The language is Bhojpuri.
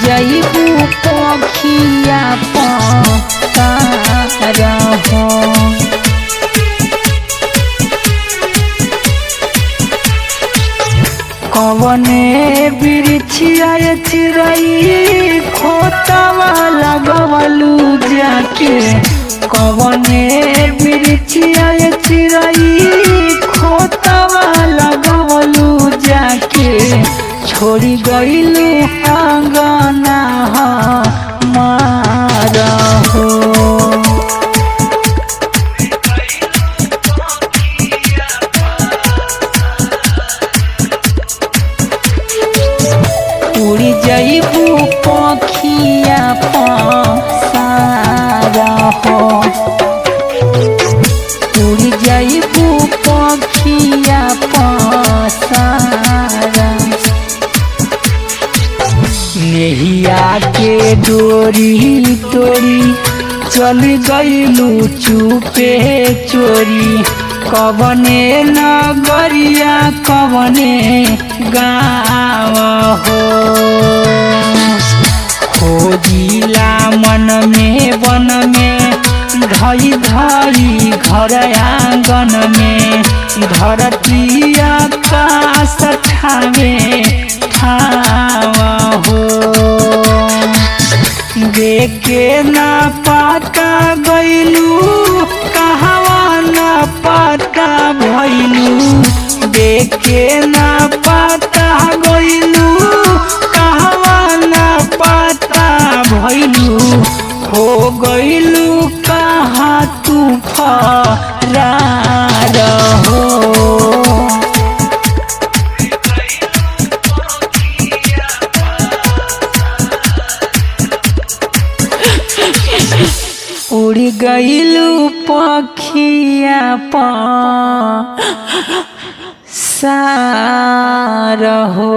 जइबू पखिया पसार हो। कवने बिरछिया चिरई खोतवा लगवलू जाके, कवने बिरछिया चिरई खोतवा लगवलू जाके, छोड़ी गईलू आंगना मार हो। उड़ी जइबू पखिया पसार हो, उड़ी जइबू पखिया पसार। नेहिया के डोरी तोरी चल गईलू चुपे चोरी, कवने नगरिया कवने गाँव हो। खोजिला मन में वन में धई धरी घर आंगन में, धरती आकाश ठावे ठाव हो। देखे ना पाता गईलू कहवा ना पाता भइलू, देखे ना पाता गईलू कहवा ना पाता भइलू, हो गईलू कहाँ तू फरार हो। उड़ गईलू पखिया पसार हो।